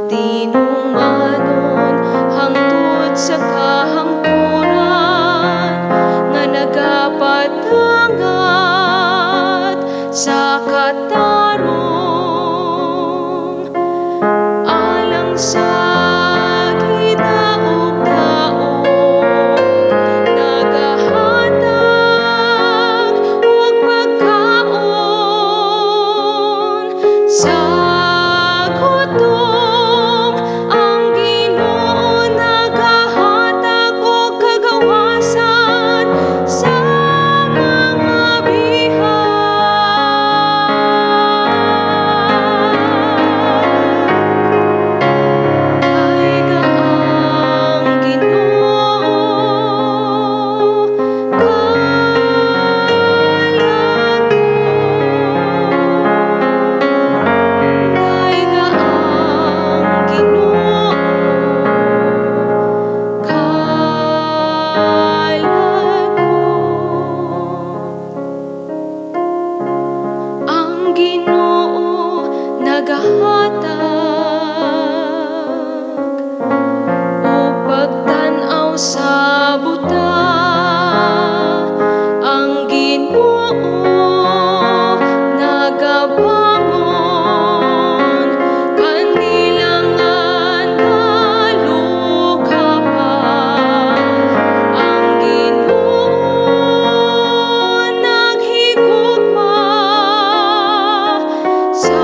Tinumanon hangtod sa kahangturan nga nagapadangat sa katarong alang sa gidaog-daog, nagahatag og pagkaon sa gutom. Ang Ginoo nagahatag og kagawasan sa mga bihag. Dayga ang Ginoo, kalag ko. Dayga ang Ginoo, kalag ko. Ang Ginoo nagahatag og pagtan-aw sa buta. Ang Ginoo nagabangon kanila nga nalukapa. Ang Ginoo naghigugma sa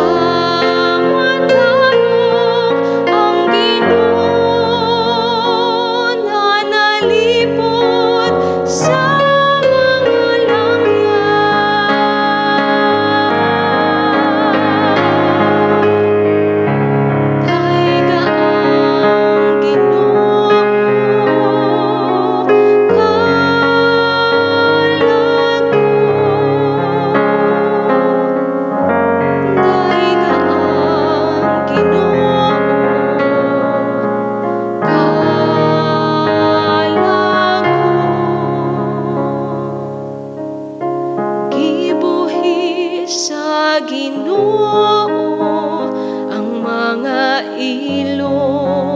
matarong. Ang Ginoo nanalipod sa mga langya. Dayga ang Ginoo, kalag ko. Dayga ang Ginoo, kalag ko. Gibuhi sa Ginoo ang mga ilo.